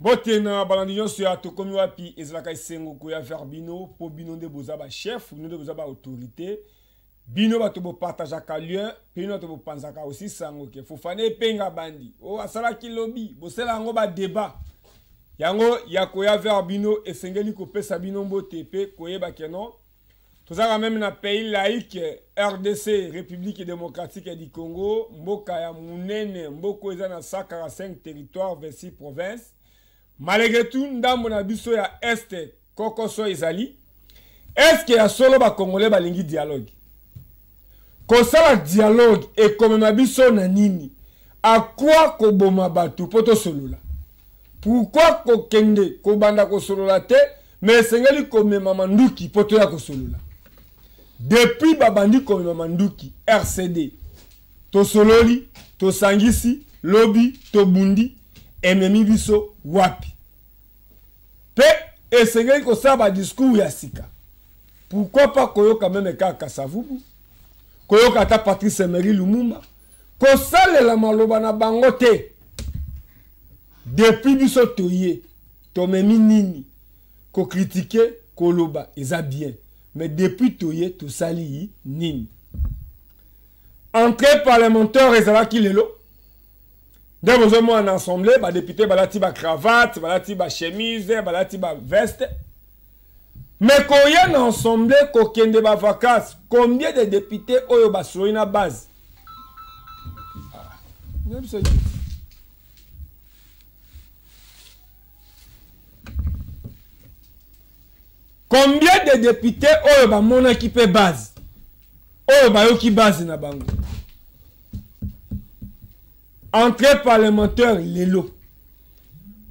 Mbote na balandi nyonso ya Tokomi Wapi. Ezalaka esengo koya vers bino mpo bino nde boza ba chef, bino nde boza ba autorité, bino bato bopartageaka lien mpe bino bato bopanzaka aussi sango ke Fofana Epenga bandi o asalaki lobi, bosala yango ba débat yango ya koya vers bino. Esengeli kopesa bino mbote mpe koyeba ke non, tozalaka meme na pays laïque RDC, République démocratique du Congo, mboka ya monene, mboka eza na 145 territoire, 26 provinces. Malgré tout, ndambo na biso ya est kokoso ezali. Est-ce que ya solo ba Congolais balingi dialogue? Kosala dialogue ekomema biso na nini? À quoi koboma bato po tosolola? Pourquoi kokende kobanda kosolola te, mais esengeli komema manduki po toya kosolola? Depuis babandi komema manduki RCD, tosololi, tosangisi, lobi, tobundi, ememi biso wapi? Pe esengeli kosala ba discours ya sika. Pourquoi pas koyoka meme kaka Kasavubu, koyoka ata Patrice Emery Lumumba, kosalela maloba na bango te. Depuis biso toye, tomemi nini? Kocritiquer, koloba eza bien, mais depuis toye tosali nini? Entrée parlementaire ezalaki lelo. Nde bozomona na assemblée ba député balati ba cravate, balati ba chemise, balati ba veste. Mais koya na assemblée kokende ba vacances, combien de députés oyo basololi na base? Combien de députés oyo bamonaki pe base, oyo bayoki base na bango? Entrée parlementaire lelo.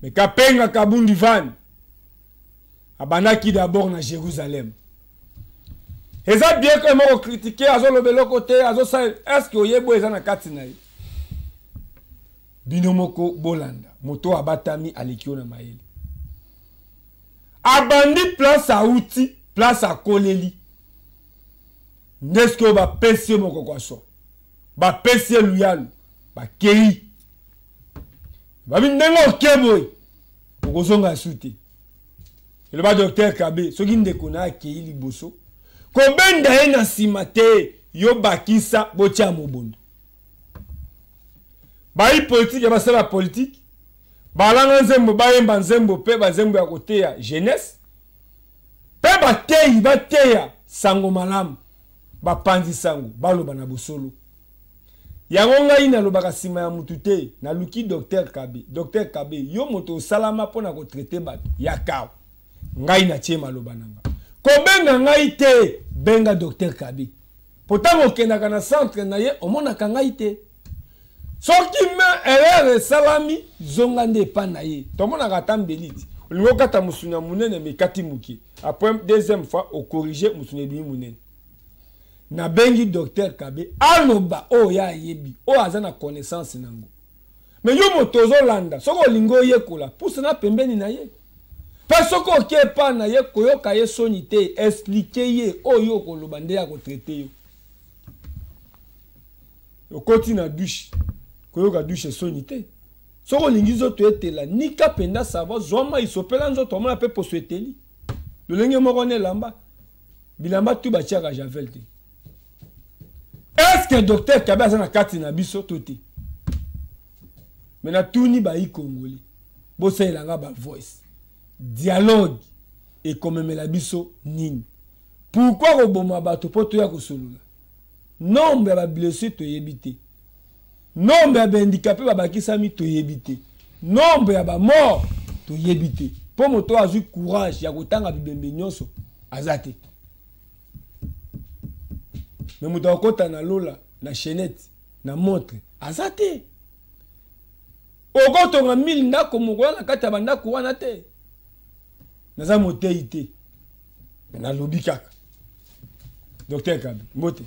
Mais Kapenga Kabundi Van abandaki d'abord na Jérusalem. Eza bien que moko critiquer, azoloba eloko te, azosala, est-ce que oyebo eza na kati na ye? Bino moko bolanda, moto abatami aleki yo na mayele. Abandi place auti, place akoleli. Ndeske oyo bapesi ye moko kwa so. Bapesi ye luyalu, bakei. Babi ndenge oke boye, okozonga su te. Eloba docteur Kabe, soki ndeko na akei liboso, kobenda ye na nsima te, yo bakisa botia mobondo. Bayi politique basala politique, balanga nzembo, bayemba nzembo pe banzembo ya koteya jeunesse, pe bateyi bateya sango malamu, bapanzi sango baloba na bosolo. Yango ngai nalobaka nsima ya mutu te, naluki docteur Kabe. Docteur Kabe, yo moto osalama mpona kotraite bato ya kawa, ngai natie maloba na nga. Kobenga ngai te, benga docteur Kabe. Po ntango okendaka na centre na ye, omonaka ngai te. Soki me erreur esalami, zonga nde epa na ye. Tomonaka ata mbeli ti. Olingi okata mosuni ya monene, mais ekati moke. Après deuxième fois, okorige mosuni ebimi monene. Nabengi docteur Kabe, aloba oyo ya ayebi, oyo aza na connaissance nango. Mais yo moto ozolanda, soki olingi oyekola, pusa na pembeni na ye. Pe soki oke epa na ye, koyoka ye soni te, expliquer ye oyo okoloba nde ya kotraite yo. Okoti na douche, koyoka douche soni te. Soki olingi nzoto etela, nika penda savon, zwa mai, sopela nzoto, omona pe poso eteli. Lolenge moko na elamba, bilamba tu batiaka javel te. Est-ce que docteur Kabe aza na kati na biso to te? Mais natuni bayi Congolais, bosalela nga ba voice. Dialogue ekomemela biso nini? Pourquoi koboma bato po toya kosolola? Nombre ya ba blessés toyebi te. Nombre ya ba handicapés babakisami toyebi te. Nombre ya ba morts toyebi te. Po moto azwi courage ya kotanga bibembe nyonso aza te. Mais moto akota na lola na chaînette na montre aza te. Okotonga 1000 ndako moko na kati ya bandako wana te. Naza motei te. Nalobi kaka. Docteur Kabe, mbote.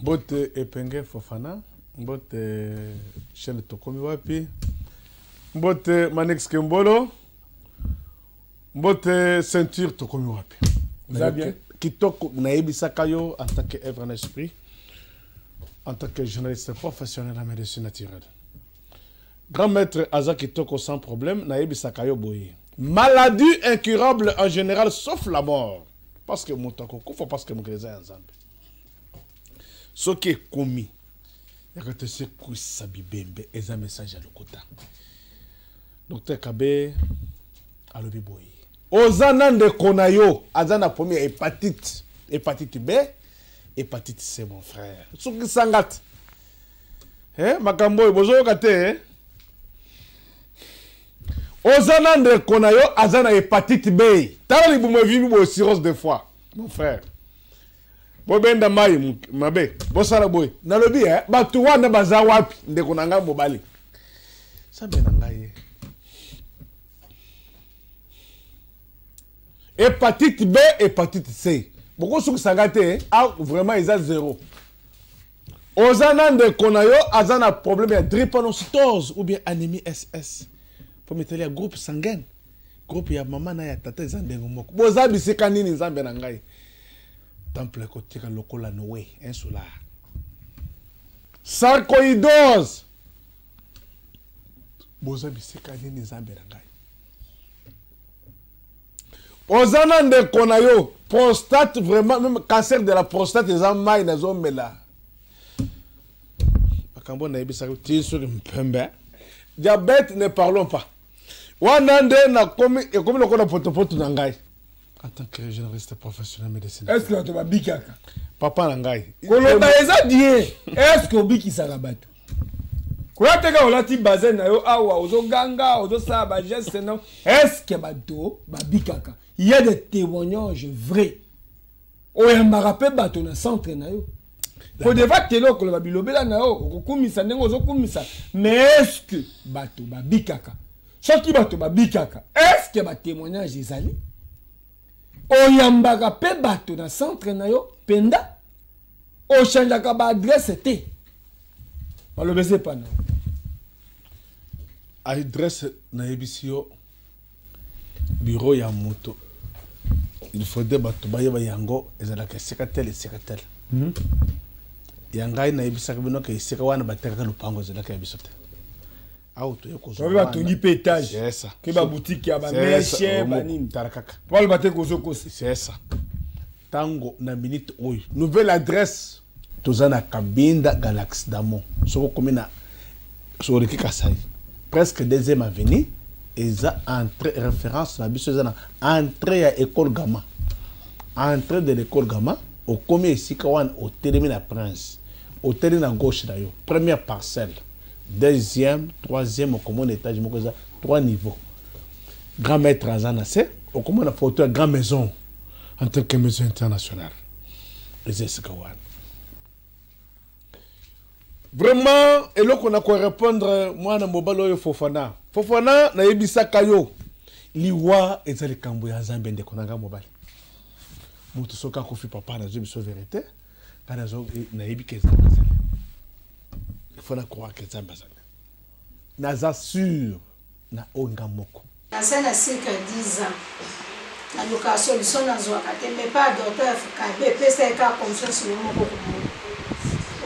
Mbote Epenge Fofana, mbote chaîne Tokomi Wapi, mbote Manix Kembolo, mbote ceinture Tokomi Wapi. Vous allez bien? Kitoko nayebisaka yo en tant que œuvre en esprit, en tant que journaliste professionnel en médecine naturelle. Grand maître aza kitoko sans problème, nayebisaka yo boye. Maladie incurable en général sauf la mort. Parce que moto akokufa parce que mokili eza ya Nzambe. Soki ekomi yaka tosekwisa bibembe eza message ya lokuta. Docteur Kabe alobi boye. Oza na ndeko na yo aza na problème ya hépatite, hépatite B, hépatite C mon frère. Soki sangate. Eh, makambo oyo bozoyoka te eh? Oza na ndeko na yo aza na hépatite B. Tala libumu evimbi boye cirrhose de foie. Mon frère. Bobenda mai mabe. Bosala boye. Nalobi eh, bato wana baza wapi ndeko na ngai mobali. Sambe na ngai. Hépatite B, hépatite C. Bokosukisa ngai te, ah, vraiment eza zéro. Oza na ndeko na yo aza na problème ya drépanocytose ou bien anémie SS. Faut mettre ya groupe sanguin. Groupe ya mama na ya tata eza ndenge moko. Boza bisika nini Nzambe na ngai? Temple ekotika lokola Noé, un solar. Sarcoïdose. Boza bisika nini Nzambe na ngai? Oza na ndeko na yo prostate vraiment même cancer de la prostate eza mai nazomela makambo nayebisaki ti soki mpembe diabète ne parlons pas wana nde nakomi ekomi lokola potopoto na ngai en tant que généraliste professionnel médecine. Est-ce que bato babikaka? Papa na ngai. Koloba eza bien. Est-ce que obikisaka bato? Koya te kaka olati bazin na yo awa ozoganga ozosala ba geste na est-ce que bato babikaka? Il y a des témoignages vrais. Oyambaka mpe bato na centre na yo. Kodeva tele okoloba bilobela na yo okokumisa ndenge ozokumisa mais est-ce que bato babikaka? Soki bato babikaka est-ce que ba témoignages ezali? Oyambaka mpe bato na centre na yo penda? Ochangeaka ba adresse te. Baloba eza epa na yo. Adresse nayebisi yo bureau ya moto il faudrait bato bayeba yango ezalaka esika tel esika tel. Ya ngai nayebisaka bino ke esika wana batekaka lopango ezalaka ya biso te. Awa toye kozwa Babe batongi mpe étage. C'est ça. Ke ba boutique ya ba C'est ça. mèche, Omo, ba nini. tala kaka. Po aloba te kozokosa. C'est ça. Tango na minute oyo nouvelle adresse toza na Kabinda Galaxy Damo. Soko komi na soriki Kasai. Presque deuxième avenue eza entrée référence na biso eza na entrée ya école Gama. Entrée de l'école Gama okomi esika wana otelemi na Prince. Otelemi na gauche na yo. Première parcelle. Deuxième, troisième, okomona étage moko eza 3 niveaux. Grand maître aza na se, okomona photo ya grand maison en tant que maison internationale. Eza esika wana. Vraiment, eloko na ko répondre mwana mobali oyo Fofana. Fofana nayebisaka yo liwa eza likambo ya Nzambe ndeko na nga mobali. Moto soki akufi papa nazwi biso vérité, nga nazo nayebi ke Nzambe azali. Il faut na croire que Nzambe azali. Naza sûr na oyo nga moko. Naza na circa 10 ans. Naluka solution nazwaka te, mais pas docteur Kabe pesa ye kaka confiance yo moko komona.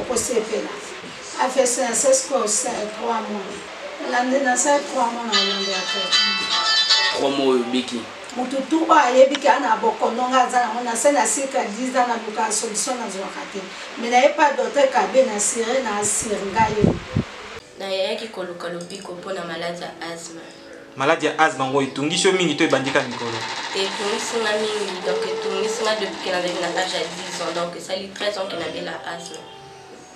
Okosepela. AVC na sesco 3 mois. Nalande na sa 3 mois na olande ya traitement. 3 mois oyo obiki. Mutu tu oyo ayebi ke ana bokono nga aza nango na se na circa 10 ans naluka solution nazwaka te. Mais naye pas docteur Kabe na sire na asire ngai yo. Nayaki koluka lobiko mpo na maladi ya asthme. Maladi ya asthme yango etungisi yo mingi to ebandika mikolo? Etungisi nga mingi, donc etungisi nga depuis que nazalaki na âge ya 10 ans, donc esali 13 ans que nabela asthme.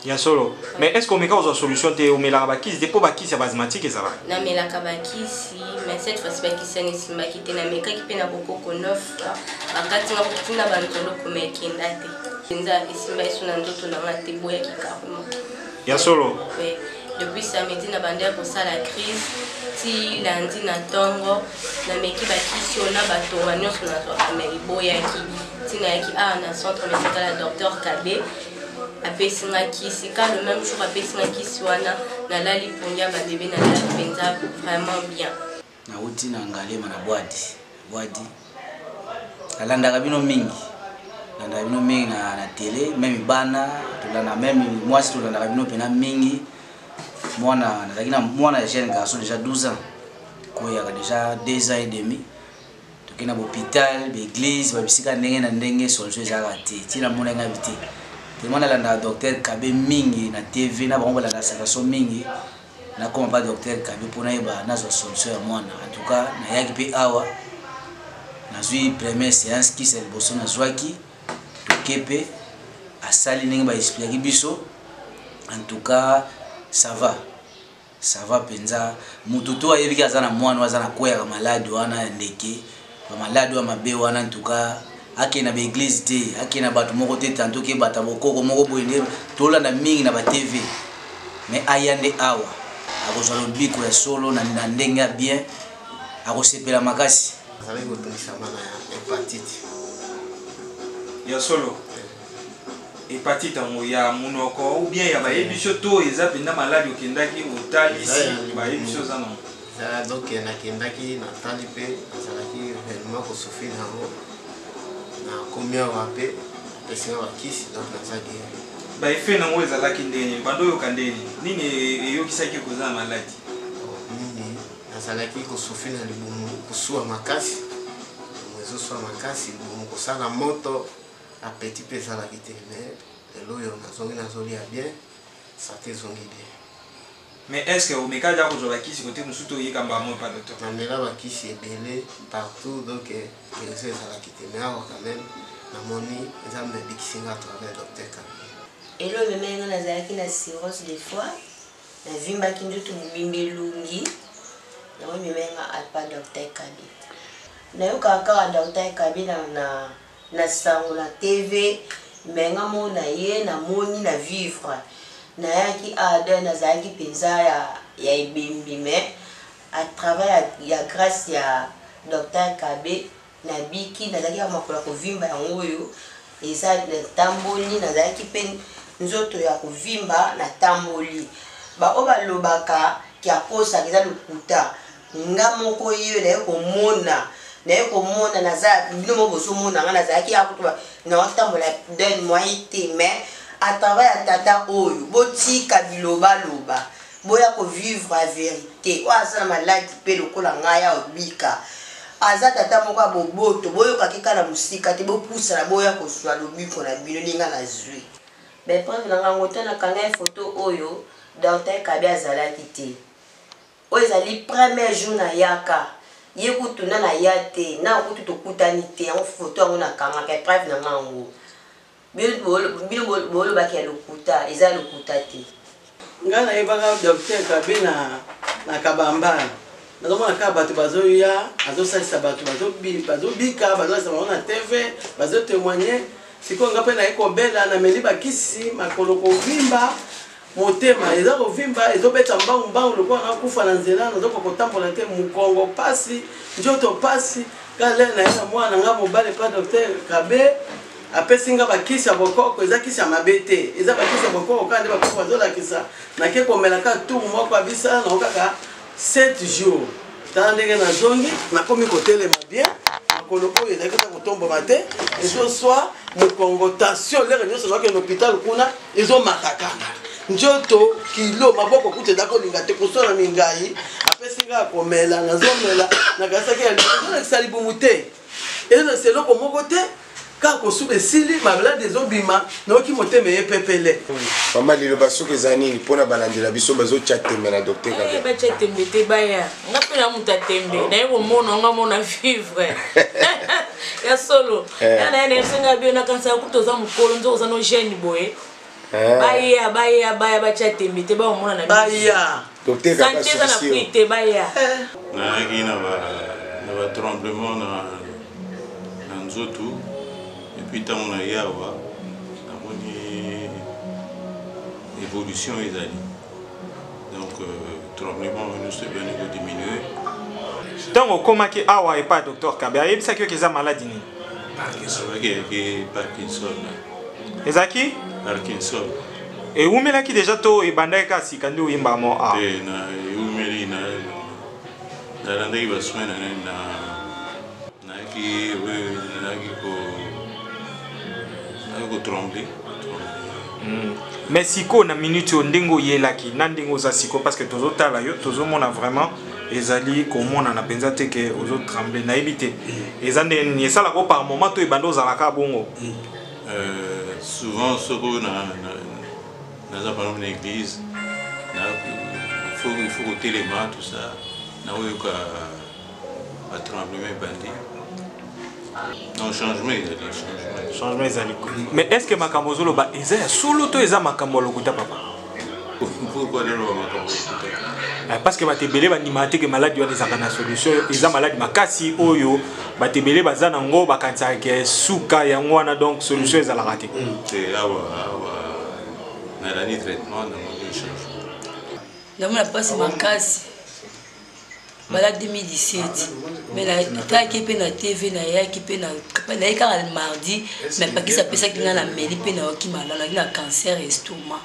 Ya solo. Mais est-ce que omeka kozwa solution te omelaka bakisi te mpo bakisi ya ba asthmatique ezalaka? Namelaka bakisi, mais cette fois-ci bakisi yango esimbaki te. Namekaki mpe na bokoko 9 fois, bakati nga kotinda ba nzoloko mais ekenda te. Mpenza esimba yesu na nzoto na nga te, boyaki carrément. Ya solo. Oui. Depuis samedi na banda ya kosala crise ti lundi na ntongo nameki bakisi oyo na batonga nyonso nazwaka mais eboyaki. Ti nayaki awa na centre médical ya docteur Kabe apesi nga kisi ka le même jour apesi nga kisi wana nalali pongi ya babebe nalali mpenza vraiment bien. Nauti na Ngalema na Bwadi. Bwadi. Nalandaka bino mingi. Nalandaka bino mingi na télé, même bana, tolanda même mwasi tolandaka bino pena mingi. Mwana nazalaki na mwana ya jeune garçon déjà 12 ans, koyaka déjà 2 ans et demi. Tokei na bahôpital, baeglise, babisika ndenge na ndenge, solution ezalaka te. Ntina mona ngai te, tellement nalandaka docteur Kabe mingi na TV, na bango balandaka sakaso mingi. Nakoma pa docteur Kabe mpo nayeba nazwa solution ya mwana. En tout cas nayaki mpe awa, nazwi première séance, kisi ya liboso nazwaki, toke mpe asali ndenge baexplikaki biso. En tout cas ça va, ça va mpenza. Motu to ayebiki aza na mwana oyo aza na kweyaka maladi wana ya ndeke, bamaladi oyo mabe wana, en tout cas akende na baeglise te, akende na bato moko te, tanto ke bato ya bokoko moko boye nde tolanda mingi na batv, mais aya nde awa, akozwa lobiko ya solo na ndenge ya bien, akosepela makasi. Azalaki kotungisama na hépatite. Ya solo, hépatite yango ya monoko ou bien ya bayebi biso to eza mpenza maladi okendaki otalisi, bayebi biso oza nango? Eza donc nakendaki, natali mpe nazalaki réellement kosouffrir yango. Nakomi awa mpe apesinga bakisi, donc naza guéri. Baeffet nango ezalaki ndenge nini? Bando oyoka ndenge nini? Nini eyokisaki koza na maladi? Nini, nazalaki kosouffrir na libumu, kosuwa makasi, libumu ezosuwa makasi, libumu kosala moto, appétit mpe ezalaki te. Mais lelo oyo nazongi, nazolia bien, santé ezongi bien. Mais est ce que omeka ja kozwa bakisi kote mosusu to oyeka mbala moko epa docteur? Namela bakisi ebele partout, donc guérison ezalaki te. Mais awa quand même namoni Nzambe abikisi nga à travers docteur Kabe. Elo ememaki nga, nazalaki na cirrhose de foie, navimbaki nzoto mobimba, elongi yango. Ememaki nga apa docteur Kabe. Nayokaka kaka docteur Kabe na sango na TV, mais nga moko na ye namoni na vivre. Nayaki ade, nazalaki mpenza ya ebembi, mais à travers ya grâce ya docteur Kabe nabiki. Nazalaki ya makolo ya kovimba, yango oyo eza natamboli. Nazalaki mpe nzoto ya kovimba, natamboli. Baoyo balobaka ki akosaka eza lokuta. Nga moko ye naye komona, naye komona, naza bino moko bozomona nga. Nazalaki ya kutu naotambola d'un moyen te, mais à travers ya tata oyo, botika bilobaloba, boya kovivre ya vérité. Oyo aza na maladi mpe lokola ngai ya obika, aza tata moko ya boboto. Boyokaki kaka na mosika te, bopusana, boya kozwa lobiko na bino ndenge nazwi. Bapreuve na ngango te, nakanga ye foto oyo docteur Kabe azalaki te. Oyo ezali premier jour nayaka, ye kutu na naya te, na kutu tokutani te. Yango foto yango nakangaka, preuve na ngango. Bino bolobaki ya lokuta, eza ya lokuta te. Ngai nayebaka docteur Kabe na Kabambala. Nazomona kaka bato bazoya, azosalisa bato, bazobika, bazolakisa bango na TV, bazotémoigne. Sikoyo nga mpe naye kobela, nameli bakisi, makolo kovimba, motema eza kovimba, ezobeta mbangu mbangu lokola nakufa na nzela. Nazokoka kotambola te, mokongo pasi, nzoto pasi. Kale naye na mwana nga mobali pa docteur Kabe, apesi nga bakisi ya bokoko. Eza kisi ya mabe te, eza bakisi ya bokoko kaka nde bakoko bazolakisa. Nake komela kaka tour moko, abisala nango kaka 7 jours. Tala ndenge nazongi, nakomi kotelema bien. Makolo oyo ezalaki kota kotomboma te, ezoswa mokongo, tension lere nyonso nazokende hôpital kuna, ezomata kaka nzoto, kilo, maboko kutu eza kolinga te koswana mingai. Apesi nga komela, nazomela, nakasaki ezolakisa libumu te, ezolakisa eloko moko te, kaka kosuba esili, maladi ezobima, nayoki motema eye pepele. Mama, liloba soki eza nini mpona balandela biso bazotya tembe na docteur Kabe? Batya tembe te, baya. Nga mpe na moto ya tembe, naye komona nga mona vivre ya solo. Ya naye nayebisenga bio, nakanisaka kutu oza mokolo, nzoka oza no jeune boye. Baya, baya, baya, batya tembe te, baomona na Baya. Docteur Kabe santé eza na asukisi prix yo. te, baya. Nayaki na batremblement na nzoto, et puis ntango naye awa, namoni évolution ezali, donc tremblement oyo nyonso ebandi kodiminue. Ntango okomaki awa epai ya docteur Kabe, ayebisaki yoki eza maladi nini? Alobaki eyaki Parkinson. Ezalaki Parkinson. Ewumelaki déjà to ebandaki kaka sika nde oyembaka mo awa? Te, na eumeli. Na nalandaki basoin na nani na nayaki, nayaki ko nayaki kotremble. Mais sikoyo na minute oyo ndenge oyelaki na ndenge oza sikoyo, parce que tozotala yo, tozomona vraiment ezali komonana mpenza te ke ozotremble. Nayebi te eza ndenge nini esalaka par moment to ebanda ozalaka bongo. Souvent soki oyo naza par exemple na église, il faut kotelema, tout ça, naoyoka batremblement ebandi. Non, changement ezali, changement. Changement ezali, mais est ce que makambo ozoloba eza ya solo to eza makambo ya lokuta, papa? Pourquoi naloba makambo ya lokuta? Parce que bato ebele bandimaka te ke maladi wana ezalaka na solution. Eza maladi makasi oyo bato ebele baza nango, bakanisaka ke suka yango wana, donc solution ezalaka te. Te, awa awa nalandi traitement, namoni changement. Namona mpasi makasi bala 2017, mais natalaki mpe na TV, nayaki mpe, naye kaka mardi, mais bakisi apesaki ngai, na meli mpe nayoki malamu. Naki na cancer estomac.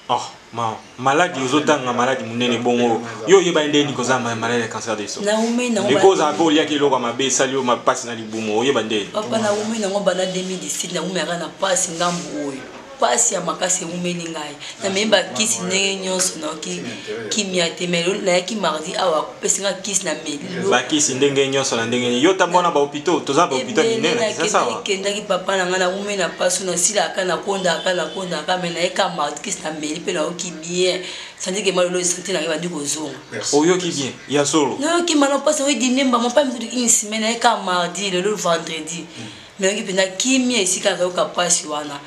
Oh, ma maladi ozotanga maladi monene bongo, yo oyebani ndenge nini koza maladi ya cancer de estomac? Naumei nango. Ndeko, ozala mpe oliaki eloko ya mabe esali yo mapasi na libumu, oyeba ndenge? Papa, naumei nango banda 2017. Naumeyaka na pasi ngambu oyo, pasi ya makasi ewumeli ngai. Namemi bakisi ndenge nyonso, nayoki kimia te. Mais nayaki mardi awa, apesi nga kisi na meli. Bakisi ndenge nyonso na ndenge nini? Yo tambo wana bahôpitaux, toza na bahôpitaux minene na Kinshasa awa. Ekendaki, papa na ngai. Nawumeli na pasi, nasilaka, nakondaka, nakondaka, mais nayeka mardi, kisi na meli mpe nayoki bien. Santi ke malolo santé na ngai bandi kozonga. Oyoki bien ya solo? Nayoki malo, mpasi oyo dinemba mopa mikutu une semaine. Nayeka mardi, lelo vendredi, nayoki mpenza kimia esika nayoka mpasi wana.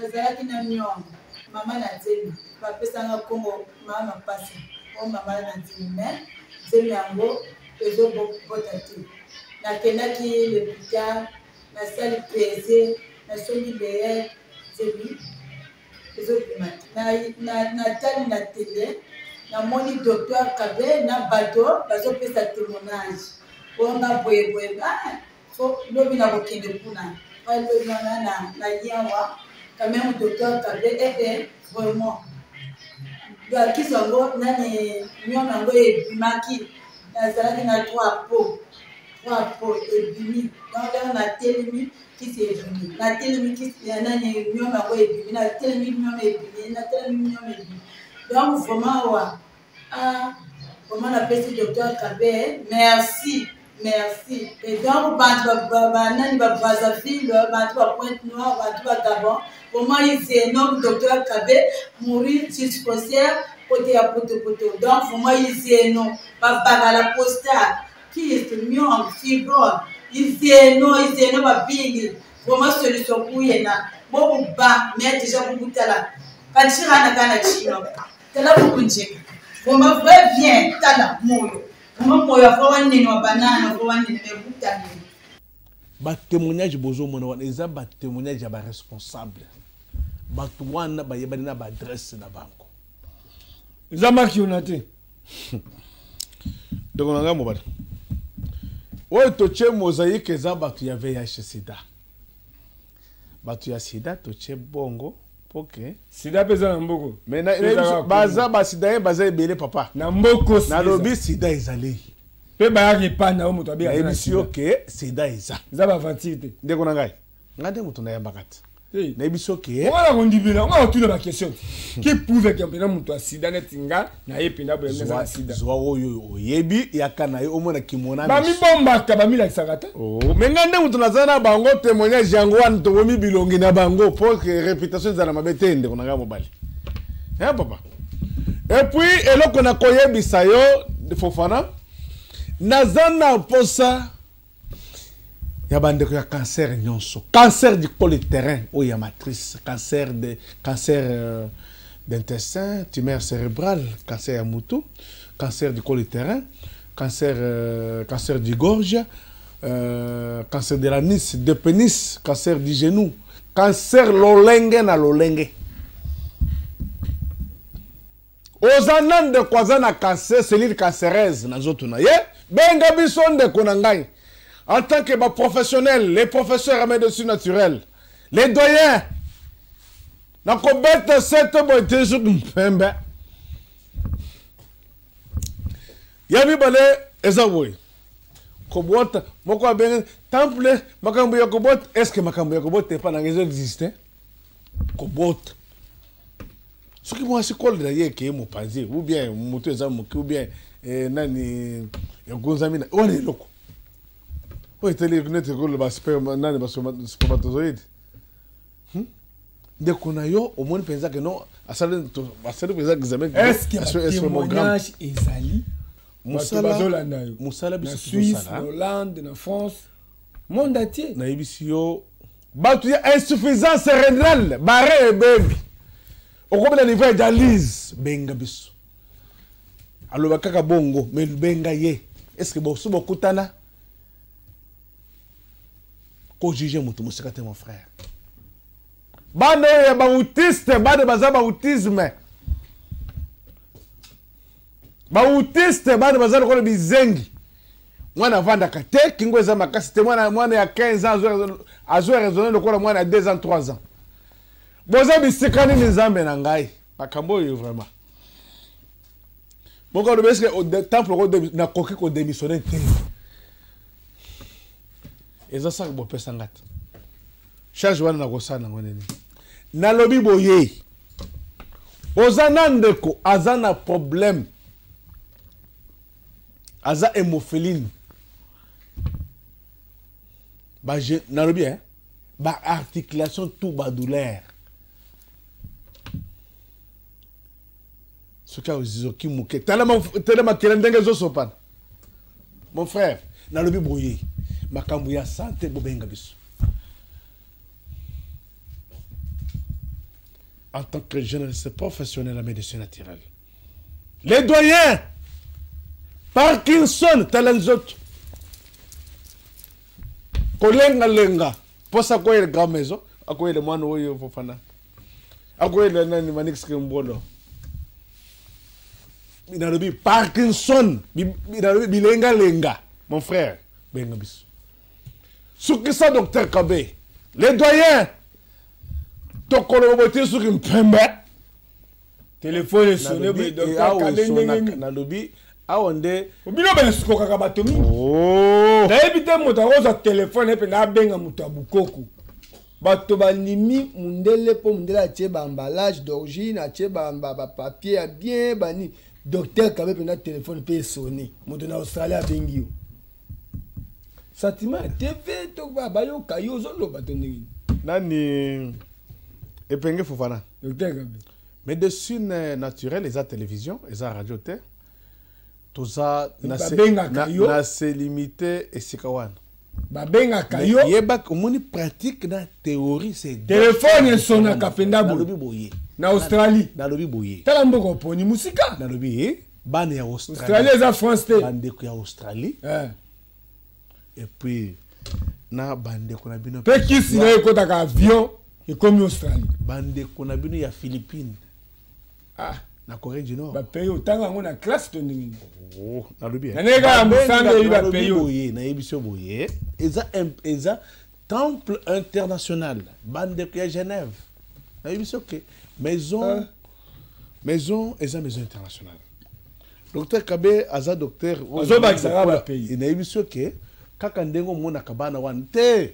Nazalaki na niongo, mama na nzemi bapesanga nkombo mama mapasi o mama na nzemi, mais nzemi yango ezobota te. Nakendaki l'hôpital, nasali pese, nasombi leyel, nzemi ezobima te. Natali na tele, namoni docteur Kabe na bato bazopesa témoignage mpona boyeboye. Fo lobi nakokende kuna, lobi wana na yawa quand même docteur Kabe ee vraiment bakisi yango nani nyongo yango ebimaki. Nazalaki na trois po, trois po ebimi. Donc lero natelemi, kisi ebimi, natelemi, kisi ya nani nyongo yango ebimi, natelemi, nyongo ebimi, natelemi, nyongo ebimi. Donc vraiment awa, ah, vraiment napesi docteur Kabe merci, merci. Et donc bato banani ba Brazzaville, bato ba Pointe Noire, bato ba Gabon, vraiment izeno docteur Kabe mourir dispensaire côté ya potopoto. Donc vraiment izeno babakala postal kiste myong fibrome, izeno, izeno babingi vraiment solution kuyena bobuba mais déjà bubutala kantshirana kana chino tala bukunjeka vraiment vrai bien tala moyo vraiment moyo ava wanene wa banana ava wanene mais butanene. Batémoignage bozomona wana eza batémoignage ya baresponsable. Bato wana bayebani na baadresse na bango. Eza makiona te. Ndeko na ngai mobali, oyo totie mosaïque eza bato ya VIH sida, bato ya sida totie bongo mpo ke Sida mpe eza na mboko. Mais baza basida ye, baza ebele, papa. Na mboko. Nalobi sida ezali. Mpe bayaka epai na yo, moto abengaka. Nayebisi yo ke sida eza. Eza baaventure te. Ndeko na ngai, ngai nde moto nayambaka te. Nayebi soki Wana kondimela nga otuna baquestion qui prouve ke mpena moto ya sida neti nga naye mpenza boye naza na sida. Zwa oyo oyebi, yaka na ye omona kimona. Bamibombaka, bamilakisaka te. Oh, mais ngai nde moto naza na bango. Témoignage yango wana, tobomi bilongi na bango mpo ke réputation ezala mabe te. Ndeko na ngai mobali, hein, papa. Et puis eloko nakoyebisa yo, Fofana, naza na mposa ya bandeko ya cancer nyonso: cancer du col utérin, oyo ya matrice, cancer de cancer d'intestin, tumeur cérébrale, cancer ya mutu, cancer du col utérin, cancer du gorge, cancer de l'anus, de pénis, cancer du genou, cancer lolenge na lolenge. Oza na ndeko aza na cancer, cellule cancéreuse na nzoto na ye, benga biso, ndeko na ngai, en tant que baprofessionnel, les professeurs en médecine naturelle, les doyens. Nakobeta sete boye te soki mpembe ya mibale eza boye. Kobota moko abenge temple, makambo ya kobota, est ce que makambo ya kobota epa nanga ezo existe? Kobota. Soki mwasi kole na ye ekeye mopanzi ou bien moto eza moke ou bien eh, nani egunzami na wana eloko oyo etali neti koloba nani baspermatozoïde hmm? Ndeko na yo omoni mpenza ke non, asali mpenza examen. Est-ce que témoignage ezali? Bato bazolanda yo mosala biso na Suisse, na Hollande, na France, monde entier. Nayebisi yo, bato ya insuffisance rénale, bare ebebi, okomi na niveau ya dialyse, benga biso. Aloba kaka bongo, mais benga ye. Est ce que boso bokutana kojuge moto mosika te, mon frère? Bana oyo ya baautiste, bana baza baautisme, baautiste, bana baza lokola bizengi. Mwana avandaka te, kingo eza makasi te. Mwana ya 15 ans azo raisonne lokola mwana ya 2 ans, 3 ans. Boza bisika nini, Nzambe na ngai? Makambo oyo vraiment, moko alobi eske temple nakoki kodémissionne te? Eza saka bopesa nga te charge wana, nakosala nango nini? Nalobi boye, oza na ndeko aza na problème, aza hémophiline, nalobi eh, baarticulation tout badouleur, soki azoki moke, tala makela ndenge ezosopana. Mon frère, nalobi boye, makambo ya santé, bobenga biso. En tant que journaliste professionnel en médecine naturelle, les doyens, Parkinson, tala nzoto kolengalenga, mposa akoyela grand maison, akoyela mwana oyo Fofana, akoyela nani, Manix Kembolo. Nalobi Parkinson, nalobi bilengalenga. Mon frère, benga biso, sukisa docteur Kabe, les doyens. Tokoloba boye te, soki mpembe telefone esone boye, docteur Kabe, ndenge nini? Nalobi awa nde bino besukokaka bato mingi. Nayebi te, moto akozwa telefone mpenza abenga moto ya bukoko. Bato bandimi mundele mpo mundele atie baemballage d'origine, atie bapapier ya bien bani. Docteur Kabe mpenza, telefone mpe esone, moto na Australie abengi yo, sentiment ya TV to bayoka yo ozoloba to ndenge nani? Epenge Fofana. Docteur Kabe. Médecine naturelle eza télévision, eza radio te. Toza Babengaka yo. na se limité esika wana. Babengaka yo. Yeba, omoni, pratique na théorie, c'est Telefone esonaka mpenza boye. Nalobi boye. Na Australie. Nalobi boye. Tala mboka oponi, mosika. Nalobi bana ya Australie. Australie eza France te. Bandeko ya Australie et puis na bandeko na bino. Mpe kisi na ye ekotaka avion, ekomi Australie. Bandeko na bino ya Philippines, ah. na Corée du Nord. Bapays otanga yango na classe to ndenge nini? Oh, nalobi Na ndenge kaka mosanda eyebi bapays oyo. Boye, nayebi so boye, eza temple international. Bandeko ya Genève, nayebi so ke maison, maison eza maison internationale. Docteur Kabe aza docteur oyo- Azobakisaka bapays. Nayebi so ke kaka ndenge omonaka bana wana te.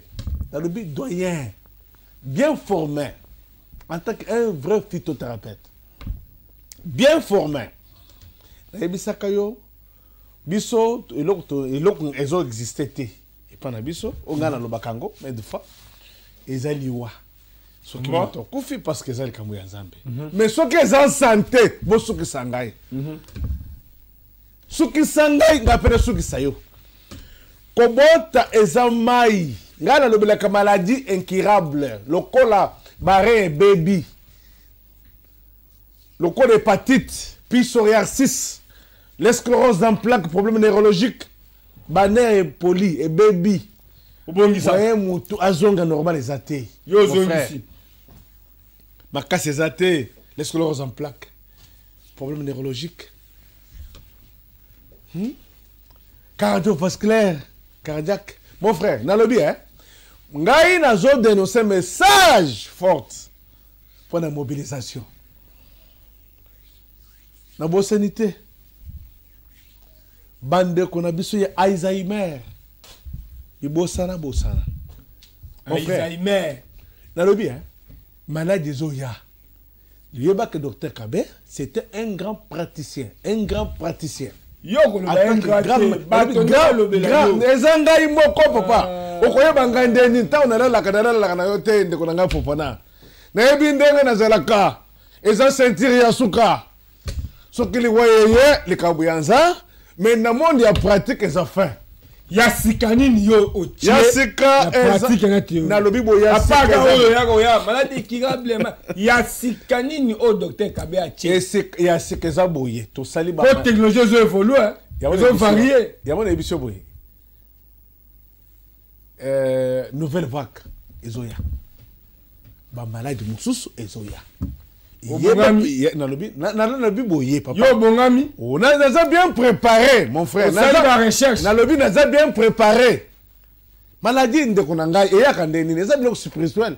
Nalobi doyen bien formé, en tant qu'un vrai phytothérapeute bien formé, nayebisaka yo, biso eloko ezoexiste te epai na biso. Oyo ngai nalobaka yango, mais des fois eza liwa. Soki moto akufi, parce que eza likambo ya Nzambe. Mais soki eza santé, bosukisa ngai, sukisa ngai, ngai mpe nasukisa yo. Kobota eza mai. Ngai nalobelaka maladie incurable lokola barein ebebi, lokola hépatite, puis psoriasis, les sclérose en plaque, problème neurologique, banerf epoli, ebebi. Obongisa. Moyen motu azonga normal eza te. Yo Mon ozongisi. frère, makasi eza te. Les sclérose en plaque, problème neurologique, Cardiovasculaire, cardiaque. Mon frère, nalobi hein, ngai nazodénonce message forte mpo na mobilisation. Nabosani te bandeko na biso ya Alzheimer, bibosana bosana. Mon frère, Alzheimer. Nalobi hein, maladi ezoya. Yeba que docteur Kabe, c'était un grand praticien, un grand praticien. Yo koloba un grand te, bato nde balobela yo. Eza ngai moko papa. Ah. Okoyeba ngai nde nini ntango nalalaka nalalaka na yo te ndeko na ngai Fofana. Nayebi ndenge nazalaka. Eza ceinture ya suka. Soki liwa yeye likambo ya nza, mais na monde ya pratique eza fin. Ya sika nini yo otie ya sika na pratique na théorie? Nalobi boye ya sika apaka oyo ya koya maladie curable ya sika nini oyo docteur Kabe atie? Ya sika eza boye tosali ba po technologie ezo évoluer ezo varier. Yango nayebi biso boye nouvelle vague ezoya, ba maladi mosusu ezoya. Nalobi nalobi boye papa. Yo obongami? Oh, naza bien préparé mon frère. Osali ba recherche? Nalobi naza bien préparé. Maladie ndeko na ngai eyaka nde nini? Eza biloko spirituel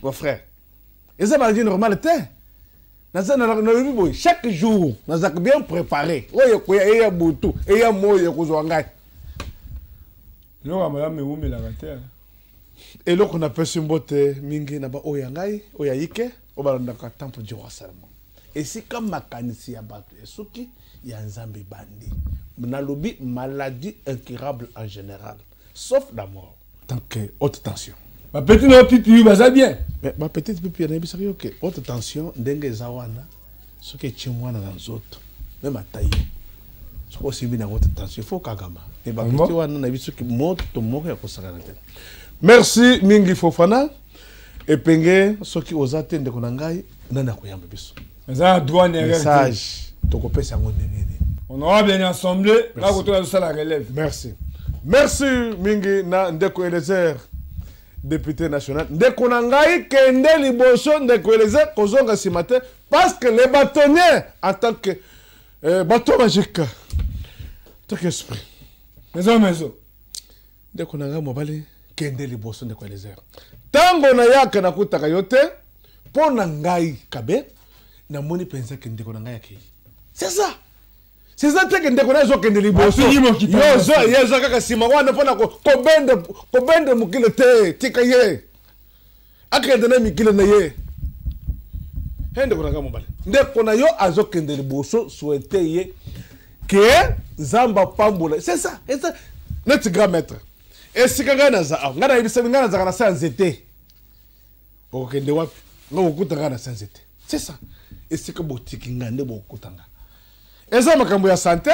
mon frère. Eza maladie normale te. Naza nalobi boye chaque jour nazalaka bien préparé. Oyo ekoya eya butu eya moyi ekozwa ngai. Eloko ya malamu ewumelaka te. Eloko napesi mbote mingi na baoyo ya ngai oyo ya ike oyo balandaka temple du roi Salomon. Esika makanisi ya bato esuki ya Nzambe ebandi. Nalobi maladie incurable en général sauf la mort. Tant que haute tension. Ba petit na pipi baza bien. Mais ba petite pipi nayebisaki yo ke haute tension ndenge eza wana soki etie mwana na nzoto meme ata yo soki osimbi na haute tension il faut okangama. Mais ba petit wana nayebi soki moto moko ya kosakana te. Merci mingi Fofana. Epenge soki oza te ndeko na ngai nani akoyamba biso? Eza droit na erreur. Message tokopesa yango ndenge nini? Honorable na assemblée na kotola tosala relève. Merci. Merci mingi na ndeko Eliezer député national. Ndeko na ngai kende liboso ndeko Eliezer kozonga nsima te parce que les bâtonniers en tant que bâton magique tant qu'esprit. Maison maison. Ndeko na ngai mobali kende liboso ndeko Eliezer. Tango nayaka nakutaka yo te mpo na ngai kabe namoni mpenza ke ndeko na ngai akei. C'est ça. C'est ça te ke ndeko na azokende liboso. Yo ye aza kaka nsima wana mpo na kobende mokili te, tika ye akende na mikili na ye. He ndeko na ngai mobali, ndeko na yo azokende liboso, souhaite ye ke Nzambe apambola. C'est ça, c'est ça. Neti grand maître esika ngai naza awa, ngai nayebisami ngai nazalaka na se ya nzete. Okokende wapi? Ngai okokuta ngai na se ya nzete. C'est ça. Esika botiki ngai nde bokokuta ngai. Eza makambo ya sante,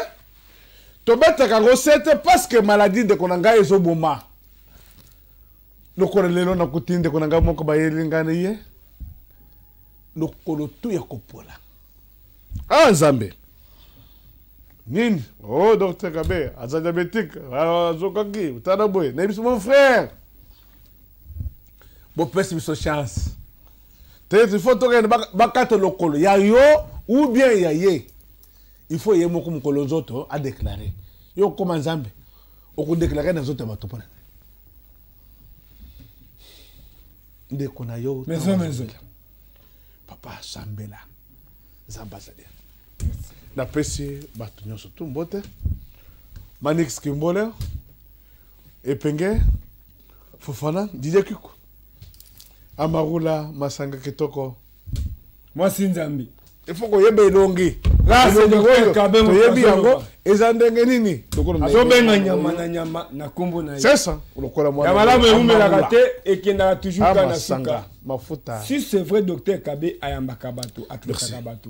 tobetaka yango sete parce que maladie ndeko na ngai ezoboma. Lokola lelo nakuti ndeko na ngai moko bayeli ngai na ye lokolo tu ya kopola. Ah Nzambe. Nini? Oh docteur Kabe, aza diabétique, azokaki, tala boye. Nayebi biso mon frère. Bopesi biso chance. Te il faut tokende bakata lokolo ya yo ou bien ya ye. Il faut ye moko mokolo nzoto a déclarer. Yo okoma Nzambe, okodéclarer na nzoto ya bato mpona ndeko na yo. Maison maison. Papa sambela. Nzambe azali. Napesi bato nyonso tu mbote. Manix Kimbole, Epenge, Fofana, Didier Kiku, Amarula, Masanga Kitoko. Mwasi Nzambe. Il faut koyeba elongi. Toyebi yango eza ndenge nini? Azobenga nyama na nyama na kombo na ye. C'est ça. Lokola mwana. Ya malamu ewumelaka te, ekendaka toujours kaka na suka. Mafuta. Si c'est vrai docteur Kabe ayambaka bato, atraitaka bato.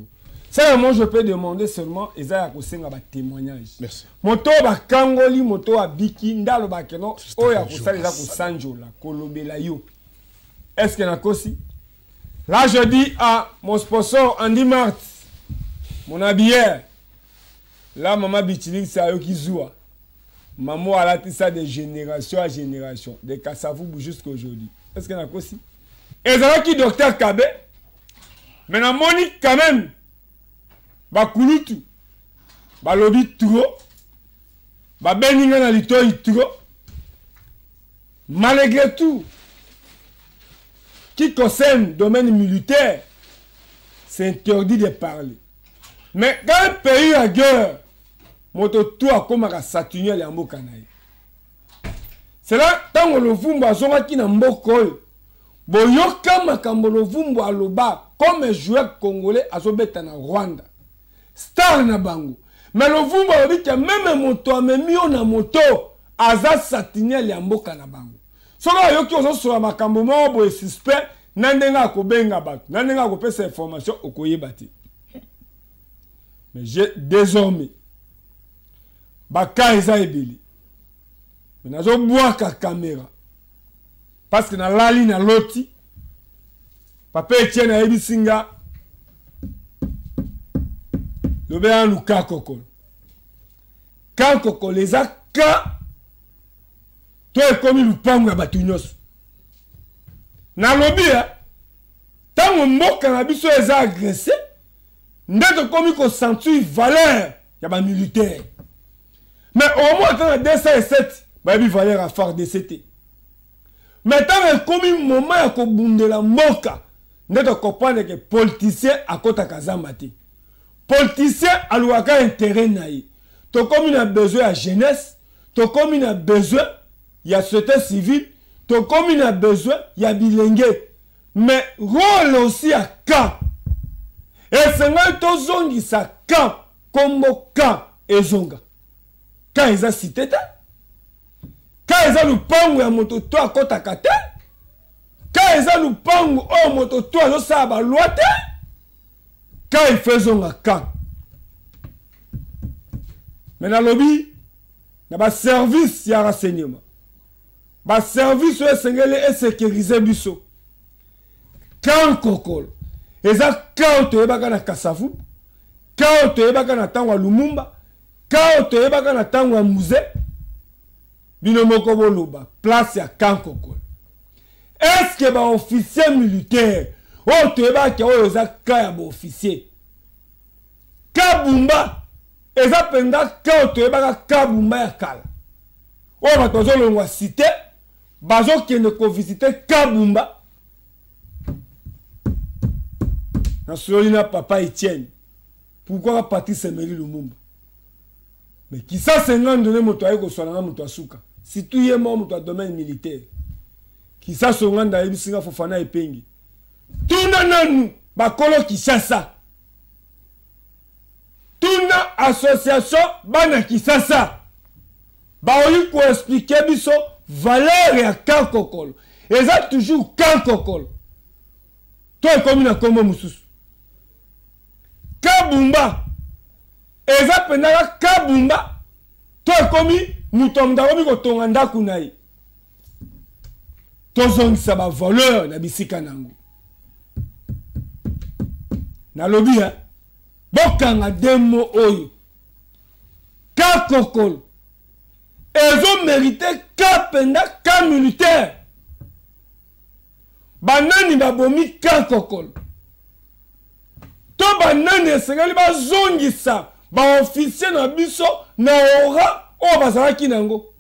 Ça, moi, je peux demander seulement, eza ya kosenga ba témoignage. Merci. Moto bakangoli, moto abiki, ndalo bakeno, oyo ya kosala eza kosanjola, kolobela yo. Est-ce que nakosi? Là, je dis à mon sponsor Andy Mart, mon habilleur. Là, maman Bichilik, c'est Ayoki Zoua. Maman a ça de génération à génération, de Kassavoubou jusqu'à aujourd'hui. Est-ce que nakosi? Et ça qui docteur Kabe, mais na moni quand même, bakulutu, balobi trop, babeninga na litoi trop. Malgré tout, qui concerne le domaine militaire, c'est interdit de parler. Mais quand un pays a guerre, moto tout a comme à saturner les mboka na ye. C'est là, tant que le vumba azongaki na mboka oyo, Boyoka makambo Lovumbu aloba comme joueur congolais azobeta na Rwanda. Star na bango. Mais Lovumbu alobi ke meme moto amemi yo na moto aza satinel ya mboka na bango. Soki ayoki ozosola makambo moko boye suspect na ndenge akobenga bato, na ndenge akopesa information okoyeba te. Mais j'ai désormais baka eza ebele. Mais nazobwaka kamera. Parce que nalali na loti papa Etienne ayebisi nga lobela nanu ka kokolo ka kokolo eza ka to ekomi lupango ya bato nyonso. Nalobi ntango mboka na biso eza agressé nde tokomi kosentir valeur ya bamilitaire. Mais au moins ata na 207 bayebi valeur ya FARDC te. Mais ntango ekomi moment ya kobundela mboka nde tocomprendre ke politicien akotaka zamba te. Politicien alukaka intérêt na ye. Tokomi na besoin ya jeunesse, tokomi na besoin ya société civile, tokomi na besoin ya bilenge. Mais rôle aussi ya camp esengeli tozongisa camp, kombo camp ezonga. Camp eza cité te, camp eza lupango ya moto to akotaka te, camp eza lupango oyo moto to azosala ba loi te. Camp il faut ezonga camp. Mais nalobi na ba service ya renseignement, ba service oyo esengeli esécuriser biso. Camp kokolo eza camp toyebaka na Kasavubu, camp toyebaka na ntango ya Lumumba, camp toyebaka na ntango ya Mzee. Bino moko boloba place ya camp kokolo. Est-ce que ba officier militaire oyo toyebaka oyo eza camp ya ba officier? Kabumba eza mpenza camp toyebaka Kabumba ya kala oyo bato bazolongwa cité bazokende kovisite Kabumba. Nasololi na papa Etienne, pourquoi Patrice Emery Lumumba? Mais Kisasa Ngando ne moto aye koswana na moto asuka, surtout ye moko moto ya domaine militaire. Kisasa Ngando ayebisi nga Fofana Epengi, tuna nanu bakolo Kinshasa, tuna association bana Kinshasa baoyi koexplike biso valeur ya camp kokolo. Eza toujours camp kokolo to ekomi na kombo mosusu. Kabumba eza mpenza Kabumba to ekomi moto ya moto akomi kotonga ndako na ye. Tozongisa ba valeur na bisika nango. Nalobi bokanga demo oyo kakokolo ezo mérite ka mpenza ka militaire. Banani babomi kakokolo to banani esengeli bazongisa ba officier na biso na ora oyo bazalaki nango.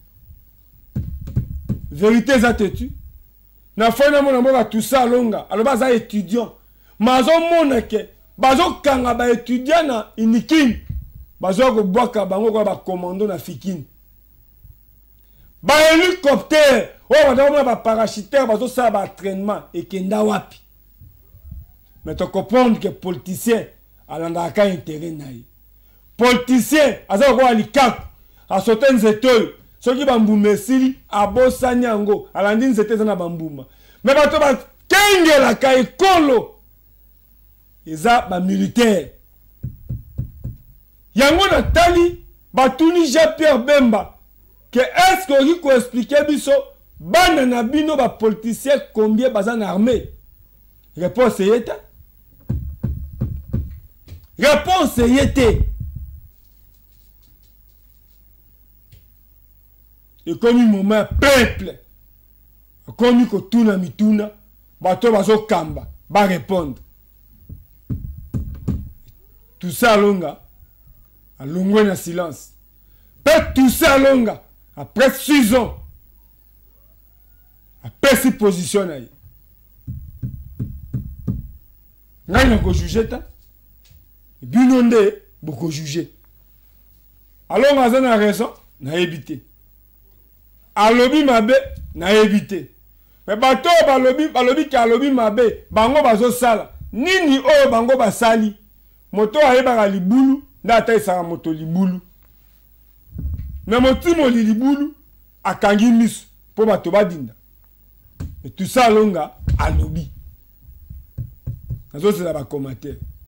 Vérité eza têtu. Na foi na mona mboka Toussaint Alonga aloba aza étudiant, mais azomona ke bazokanga ba étudiant na Unikin, bazoya kobwaka bango kwa ba commando na Fikin. Ba hélicoptère oyo bazomona ba parachuteurs bazosala ba entraînement ekenda wapi? Mais to comprendre que politicien alandaka intérêt na ye. Politicien aza kokola likaku, asote nzete oyo soki bambuma esili abosani yango, alandi nzete eza na bambuma. Mais bato bakengelaka ekolo eza ba militaire. Yango natali batuni Jean-Pierre Bemba ke est-ce que okoki koexpliquer biso bana na bino ba politicien combien baza na armée? Réponse eye te. Réponse eye te. Ekomi moment ya peuple akomi kotuna mituna, bato bazokamba ba répondre. Toussaint Alonga alongwe na silence. Pe Toussaint Alonga après 6 ans apesi position na ye. Ngai nakojuge ta, bino nde bokojuge. Alonga aza na raison, nayebi te. Alobi mabe, nayebi te. Me bato oyo balobi, balobi ke alobi mabe, bango bazosala nini? Oyo bango basali, moto oyo ayebaka libulu nde atalisaka moto libulu. Me motimoli libulu akangi miso mpo bato badinda. Me Toussaint Alonga alobi. Nazozela ba commentaire.